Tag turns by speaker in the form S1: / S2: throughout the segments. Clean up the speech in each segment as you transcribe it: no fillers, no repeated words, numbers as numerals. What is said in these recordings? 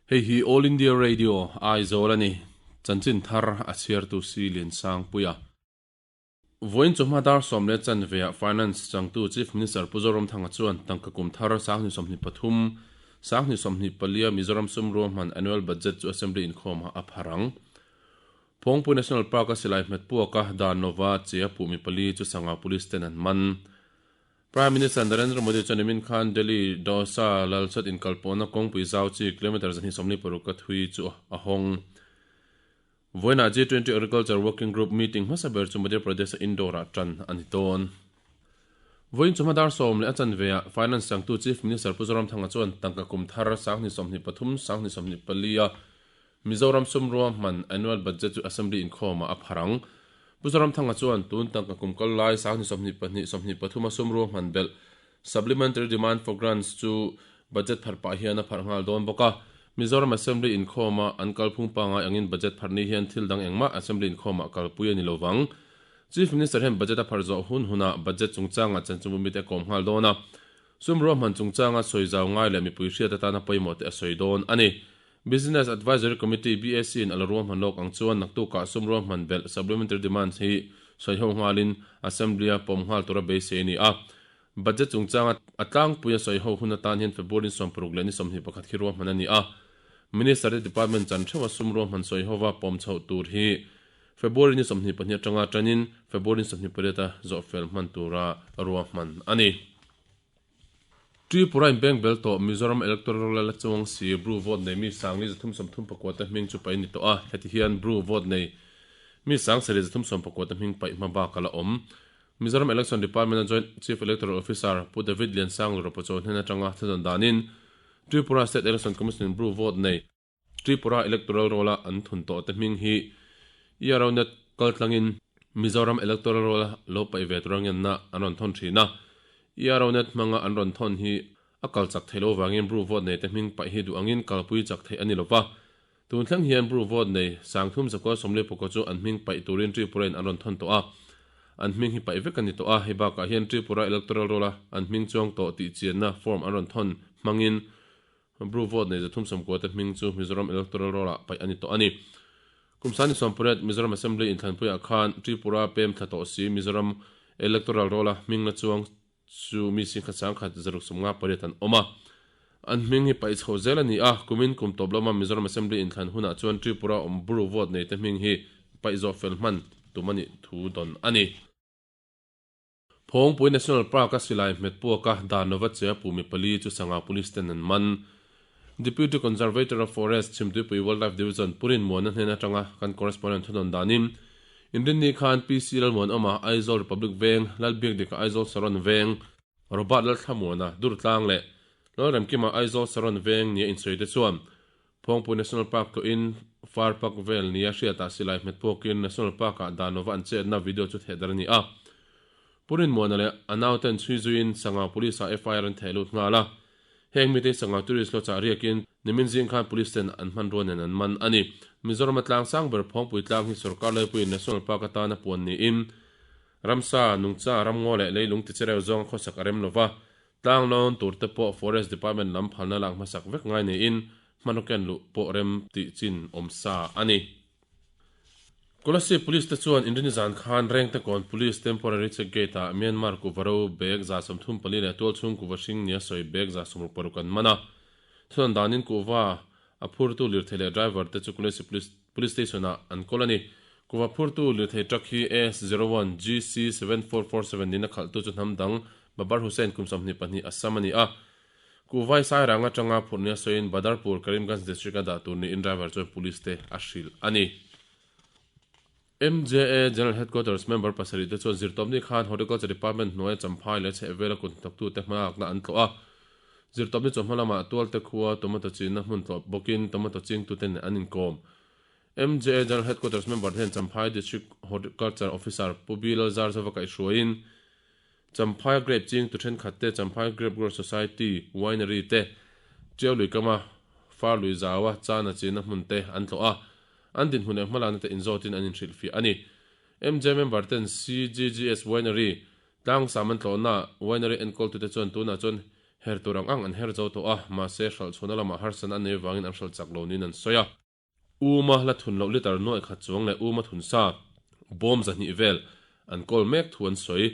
S1: Hei hi All India Radio, Aizawl a ni. Chanchin thar a chhiartu si Liansangpuia. Vawiin chawhma dar sawm leh chanveah Finance changtu Chief Minister Pu Zoramthanga chuan tangka kum thar 2023, 2024 a Mizoram sum ruahman Annual Budget chu Assembly inkhawmah a phar ang. Phawngpui National Park a silai hmet puaka dan lova che a puh mi pali chu Sangau Police ten an man. Prime Minister Narendra Modi chuan nimin khan Delhi Dausa Lalchhat inkalpawhna kawngpui zau chi kilometre 226 a thui chu a hawng. Vawiinah G20 Agriculture Working Group meeting hmasa ber chu Madhya Pradesh-a Indore-ah tan a ni dawn. Vawiin chawhma dar sawm leh a chanveah Finance changtu Chief Minister Pu Zoramthanga chuan tangka kum thar 2023, 2024 a Mizoram sum ruahman Annual Budget chu Assembly inkhawmah a phar ang. Pu Zoramthanga chuan tun tangka kum kal lai 2022, 23 a sum ruahman belh Supplementary Demand for Grants chu Budget phar pah hian a pharh nghal dawn bawk a. Mizoram Assembly inkhawma an kalphung pangai angin Budget phar ni hian thil dang engmah Assembly inkhawmah kalpui a ni lo vang. Chief Minister hian Budget a phar zawh hun hunah Budget chungchangah chanchinbu mite a kawm nghal dawn a. Sum ruahman chungchanga sawi zau ngai leh mipui hriat atana pawimawh te a sawi dawn a ni. Business Advisory Committee, BAC, in a la ruahman lawk ang chuan naktukah sum ruahman belh, supplementary demands, hi sawi ho nghalin Assembly-a pawm nghal tura beisei a ni a. Budget chungchanga a tlangpuia sawi ho hun atan hian February ni 60 leh ni 21 khi ruahman a ni a. Minister te department chan theuha sum ruahman sawi hova pawm chhoh tur hi February ni 24 atanga tanin February ni 28 a zawhfel hman tura ruahman a ni. Tripura in bank bel tawh Mizoram Electoral Roll la chuang si Bru vote nei mi sangli 334 te hming chu paih a ni tawh a, heti hian Bru vote nei mi 7314 te hming paih hma bak a la awm. Mizoram Election Department a Joint Chief Electoral Officer Pu David Liansang Lurapachaw hnen atanga thudawn danin Tripura State Election Commission in Bru vote nei Tripura Electoral Roll-a an thun tawh te hming hi ERONet kaltlangin Mizoram Electoral Roll-a lo paih ve tur angenna an rawn thawn thin a. ERONet hmanga an rawn thawn hi a kal chak theih loh vangin Bru vote nei te hming paih hi duh angin kalpui chak theih a ni lo va. Tun thleng hian Bru vote nei 3144 chu an hming paih turin Tripura in an rawn thawn tawh a. An hming hi paih vek a ni tawh a, hei bakah hian Tripura Electoral Roll-a an hming chuang tawh tih chianna form an rawn thawn hmangin Bru vote nei 390 te hming chu Mizoram Electoral Roll-ah paih a ni tawh a ni. Kum sani sawmpariat Mizoram Assembly inthlanpuiah khan Tripura pem thla tawh si Mizoram Electoral Roll-a hming la chuang chu mi singkhat sangkhat 658 an awm a. An hming hi paih chho zel a ni a, kumin kum tawp lama Mizoram Assembly inthlan hunah chuan Tripura awm Bru vote nei te hming hi paih zawh fel hman tum a nih thu dawn a ni. Phawngpui National Park a silai hmet puaka dan lova che a puh mi pali chu Sangau Police ten an man. Deputy Conservator of Forest, Chhimtuipui Wildlife Division, Purin Muana hnen atanga kan correspondent thunawn danin Inrinni khan PC Lalmuanawma, Aizawl Republic Veng, Lalbiakdika Aizawl Saron Veng, Robert Lalthlamuana, Durtlang leh Lalremkima Aizawl Saron Veng nia insawi te chuan Phawngpui National Park tlawhin far pak vel nia hriatah silai hmet pawkin National Park-ah dan lova an chetna video chu theh dar a ni a. Pu Rinmuana leh a nauten chhui zuiin Sangau Police-ah FIR an theh lut nghal a. Heng mite hi Sangau Tourist Lodge-ah riakin nimin zing khan Police ten an hmanrua nen an man a ni. Mizorama tlang sang ber Phawngpui tlang hi sorkar laipuiin National Park atana puan niin ramsa, nungcha, ramngaw leh leilung tichereu zawnga khawsak a rem lova, Tlang lawn tur te pawh Forest Department lam phalna lak hmasak vek ngai niin hmanraw ken luh pawh rem tih chin awm sa a ni. Kolasib Police te chuan Inrini zan khan Rengtekawn Police Temporary Check Gate ah Myanmar kuhva ro bag 34 leh tualchhung kuhva hring nia sawi bag 66 an man a. Thunawn danin kuhva a phurtu lirthei leh driver te chu Kolasib Police Police Station ah an kawl a ni. Kuhva phurtu lirthei truck hi AS01 GC 7447 niin a khalhtu chu hnam dang Babar Hussain kum 22 Assam a ni a. Kuhvai Sairang atanga phurh nia sawiin Badarpur, Karimganj District a dah tur niin driver chuan police te a hrilh a ni. MJA General Headquarters member pasarih te chuan zirtawpni khan Horticulture Department hnuaia Champhai leh chhehvela kut hnathawktute hmalakna an tlawh a. Zirtawpni chawhma lamah Tualte khua tomato chinna hmun tlawh bawkin tomato chingtute nen an inkawm. MJA General Headquarters member te hian Champhai District Horticulture Officer Pu B Lalzarzova kaihhruaiin Champhai Grape chingtu thenkhat te, Champhai Grape Grower Society Winery te, Tiau lui kama far lui zaua chana chinna hmun te an tlawh a. An dinhmun leh hmalakna te inzawtin an inhrilhfiah a ni. MJ member ten CGGS Winery tlang sam an tlawhna Winery enkawltute chuan tunah chuan Her tur ang ang an her zo tawh a, mahse hralh chhuahna lamah harsatna an nei vangin an hralh chak lo niin an sawi a. Uma la thun loh litre nuaih khat chuang leh uma thun sa bawm 200 vel an kawl mek thu an sawi.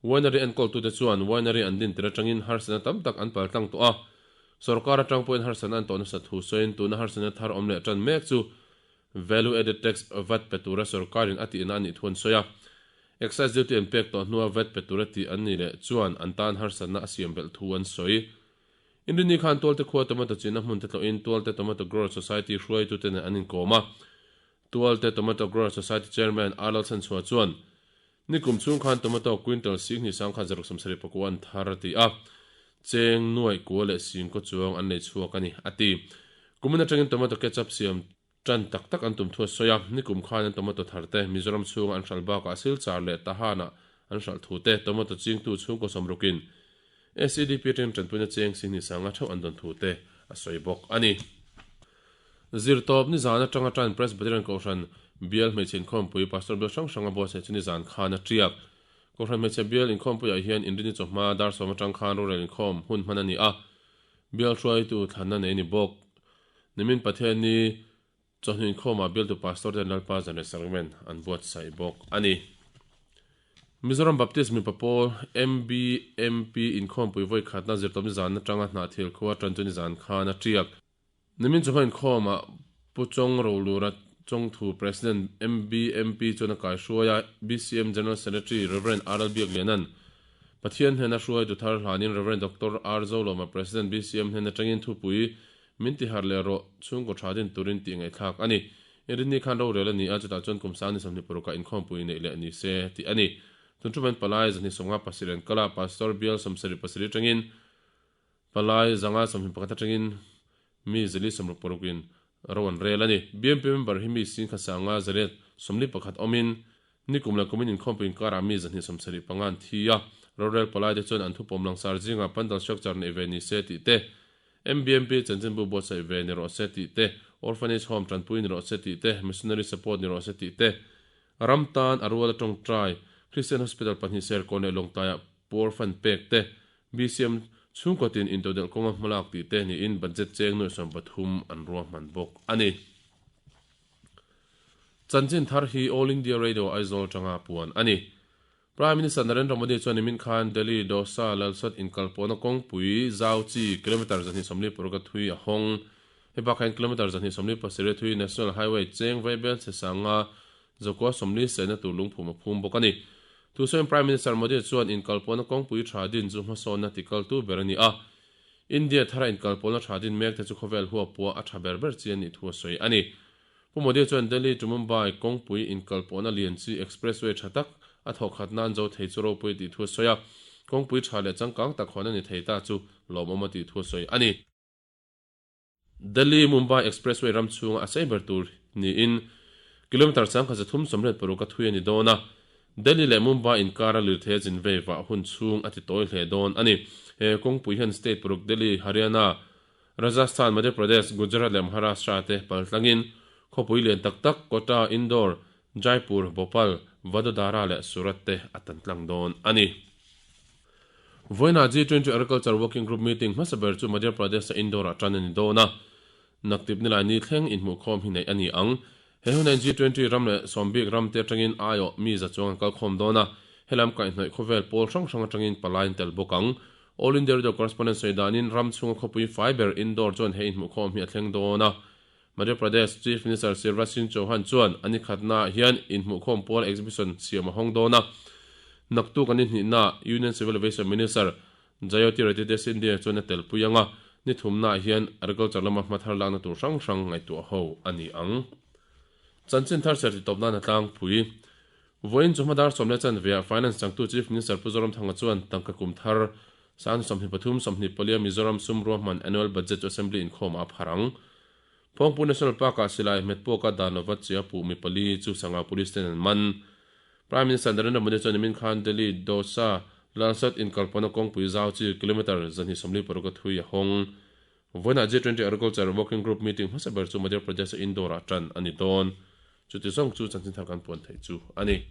S1: Winery enkawltute chuan winery an din tir atangin harsatna tam tak an paltlang tawh a. Sorkar atang pawhin harsatna an tawh nasa thu sawiin tuna harsatna thar awm leh tan mek chu Value Added Tax, vat, pe tura sorkarin a tihna a nih thu an sawi a. Excise duty an pek tawh hnua vat pe tura tih an nih leh chuan an tan harsatna a siam belh thu an sawi. Inrini khan Tualte khua tomato chinna hmun te tlawhin Tualte Tomato Grower Society hruaitute nen an inkawm a. Tualte Tomato Grower Society Chairman R Lalchhanchhuah chuan, Nikum chhung khan tomato quintal 20 1674 an thar a ti a, cheng nuaih kua leh singkaw chuang an nei chhuak a ni, a ti. Kumin atangin tomato ketchup siam Tan tak tak an tum thu a sawi a, nikum khan an tomato thar te Mizoram chhunga an hralh bakah Silchar leh Tahan-ah an hralh thu te, tomato chingtu chhungkaw sawmrukin SEDP atangin tanpuina cheng 20 sanga theuh an dawn thu te a sawi bawk a ni. Zirtawp nizan atanga tan Presbyterian Kohhran Bial Hmeichhe Inkhawmpui Pastor Bial hrang hranga buatsaih chu nizan khan a tiak. Kohhran Hmeichhe Bial Inkhawmpuiah hian Inrini chawhma dar sawm atang khan rorel inkhawm hun hman a ni a, Bial hruaitu thlanna nei a ni bawk. Nimin Pathian ni chawhnu inkhawmah bialtu Pastor ten Lalpa Zanriah Sacrament an buatsaih bawk a ni. Mizoram Baptist mipa pawl, MBMP, inkhawmpui vawi khatna zirtawpni zan atanga hnahthial khua tan chu nizan khan a tiak. Nimin chawhma inkhawmah Pu Chawng Rolura Chawngthu President MBMP chuan a kaihruai a, BCM General Secretary Rev. RL Biakliana'n Pathian hnena hruaitu thar hlanin Rev. Doctor R Zolawma President BCM hnen atangin thupui Min ti harh leh rawh, chhungkaw tha din turin tih ngaihthlak a ni. Inrinni khan rorel a ni a, chutah chuan kum sang ni 20 parukah inkhawmpui neih leh ni se tih a ni. Tun thumen palai 257 an kal a, Pastor bial 77 atangin palai 121 atangin mi 466 in ro an rel a ni. BMP member hi mi singkha sanga 141 awmin Nikum leh kumin inkhawmpui inkarah mi 275 an thi a, rorel palaite chuan an thupawm langsar zingah pandal structure neih ve ni se tih te, MBMP chanchinbu buatsaih ve ni rawh se tih te, Orphanage Home tanpui ni rawh se tih te, Missionary support ni rawh se tih te, ram tan a ruala tawngtai, Christian Hospital pahnih Serkawn leh Lawngtlaiah Poor Fund pek te, BCM chhungkaw tin intodelh kawnga hmalak tih te niin budget cheng nuaih 13 an ruahman bawk a ni. Chanchin thar hi All India Radio Aizawl atanga puan a ni. Prime Minister Narendra Modi chuan nimin khan Delhi Dosa Lalsawt inkalpawhna kawngpui zau chi kilometre 240 a thui a hawng. Hei bakah hian kilometre 247 a thui National Highway cheng Vaibel chhe sanga zakua 40 sehna tur lungphum a phum bawk a ni. Thusawiin Prime Minister Modi chuan inkalpawhna kawngpui tha din chu hmasawnna tikaltu ber a ni a. India thara inkalpawhna tha din mek te chu khawvel huapua a tha ber ber chi a nih thu a sawi a ni. Pu Modi chuan Delhi to Mumbai kawngpui inkalpawhna lian chi expressway tha tak a thawh khat nan zo thei chu ropui tih thu a sawi a, kawngpui tha leh changkang tak hawn a ni thei ta chu lawmawm a tih thu a sawi a ni. Delhi Mumbai expressway ram chhunga a sei ber tur niin kilometre 386 a thui a ni dawn a, Delhi leh Mumbai inkara lirthei a zin vei vah hun chhung a ti tawi hle dawn a ni. He kawngpui hian state paruk Delhi, Haryana, Rajasthan, Madhya Pradesh, Gujarat leh Maharashtra te paltlangin khawpui lian tak tak Kota, Indore, Jaipur, Bhopal, Vadodara leh Surat te a tan tlang dawn a ni. Vawiinah G20 Agriculture Working Group meeting hmasa ber chu Madhya Pradesh-a Indore-ah tan a ni dawn a. Naktip nilai ni thleng inhmuhkhawm hi neih a ni ang. He hunain G20 ram leh sawmbik ram te atangin aiawh mi za chuang an kalkhawm dawn a, helam kaihhnawih khawvel pawl hrang hrang atangin palai an tel bawk ang. All India Radio correspondent sawi danin ram chhunga khawpui fai ber Indore chuan he inhmuhkhawm hi a thleng dawn a. Madhya Pradesh Chief Minister Shivraj Singh Chauhan chuan a ni khatnaah hian inhmuhkhawm pawl exhibition siam a hawng dawn a. Naktuk a ni hnihnaah Union Civil Aviation Minister Jyotiraditya Scindia chuan a telpui ang a, ni thumnaah hian agriculture lama hma thar lakna tur hrang hrang ngaihtuah ho a ni ang. Chanchin thar serh titawp nan a tlangpui. Vawiin chu hmadar sawm leh chanveah Finance changtu Chief Minister Pu Zoramthanga chuan tangka kum thar sang 23 24 Mizoram sum ruahman Annual Budget chu Assembly inkhawmah a phar ang. Phawngpui National Park-ah silai hmet puaka dan lova chia puh mi pali chu Sangau Police ten an man. Prime Minister Narendra Modi chuan nimin khan Delhi Dosa Lalsat inkalpawhna kawngpui zau chi kilometre 246 a thui a hawng. Vawiinah G20 Agriculture Working Group meeting hmasa ber chu Madhya Pradesh-a Indore-ah tan a ni dawn. Chuti zawng chu chanchin thar kan puan theih chu a ni.